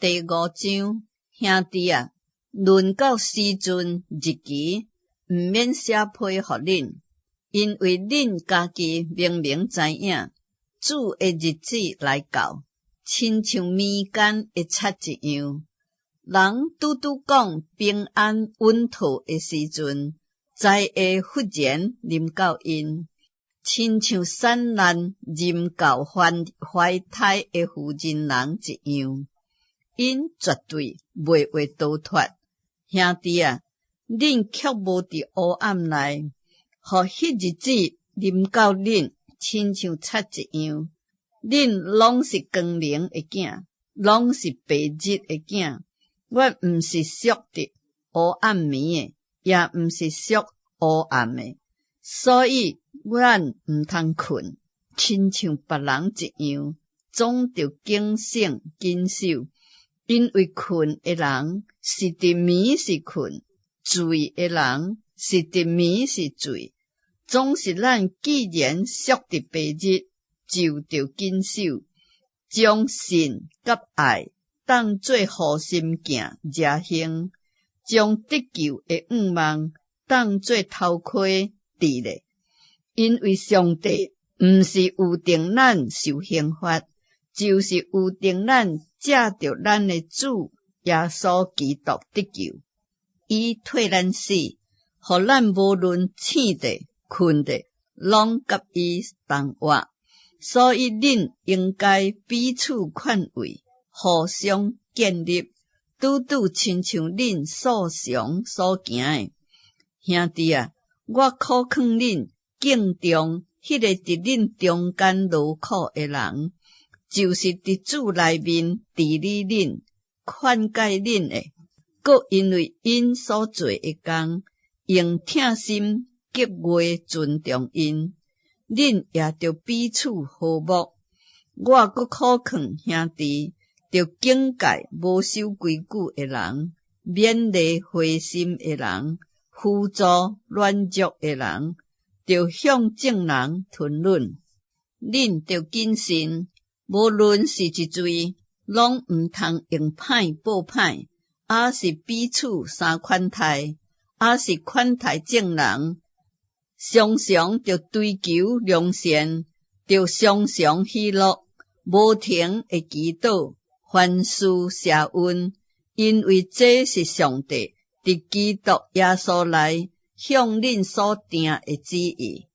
第五章，兄弟啊，論到時陣日期，毋免寫批予恁，因為恁家己明明知影，主的日子來到，親像暝間的賊一樣。人拄拄講平安穩妥的時陣，災禍忽然臨到𪜶，親像產難臨到懷胎的婦人人一樣，𪜶絕對袂會逃脫。兄弟啊，恁卻無佇黑暗內，予彼日子臨到恁，親像賊一樣。恁攏是光明的囝，攏是白日的囝。阮毋是屬佇黑暗暝的，也毋是屬烏暗的，所以咱毋通睏，親像別人一樣，總著警醒謹守。因為睏的人是佇暝時睏，醉的人是佇暝時醉。總是咱既然屬佇白日，就著謹守，將信佮愛當做護心鏡遮胸，將得救的向望當做頭盔戴咧。因為上帝毋是預定咱受刑罰，就是預定咱藉著咱的主耶穌基督得救。伊替咱死，予咱無論醒著、睏著，攏佮伊同活。所以恁應該彼此勸慰，互相建立，拄拄親像恁素常所行的。兄弟啊，我苦勸恁敬重彼个佇恁中間勞苦的人，就是佇主內面治理恁、勸誡恁的，閣因為𪜶所做的工，用疼心格外尊重𪜶。恁也著彼此和睦。我閣苦勸兄弟，著警戒無守規矩的人，勉勵灰心的人，扶助軟弱的人，著向眾人吞忍。恁著謹慎，無論是一罪，攏毋通用歹報歹，抑是彼此相款待，抑是款待眾人，常常著追求良善，著常常喜樂，無停的祈禱，凡事謝恩，因為這是上帝佇基督耶穌內向恁所定的旨意。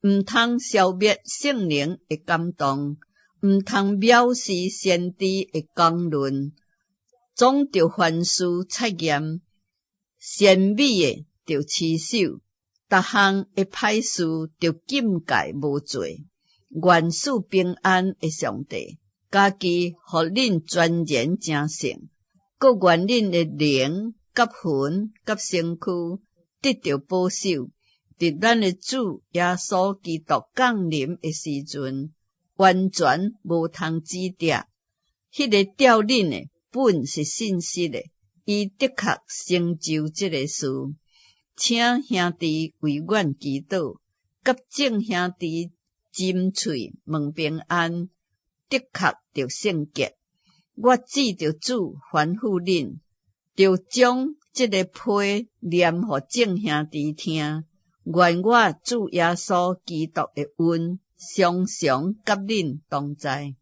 毋通消滅聖靈的感動，毋通藐視先知的講論，總著凡事察驗，鮮美的著持守，逐項的歹事著禁戒無做。願賜平安的上帝，家己予恁全然成聖，閣願恁的靈、佮魂、佮身軀得著保守，佇咱的主耶穌基督降臨的時陣，完全無通指摘。彼个召恁的本是信實的，伊的確成就這个事。請兄弟為阮祈禱，佮眾兄弟斟喙問平安，的確著聖潔。我指著主吩咐恁，著將這个批念予眾兄弟聽。願我主耶穌基督的恩常常佮恁同在。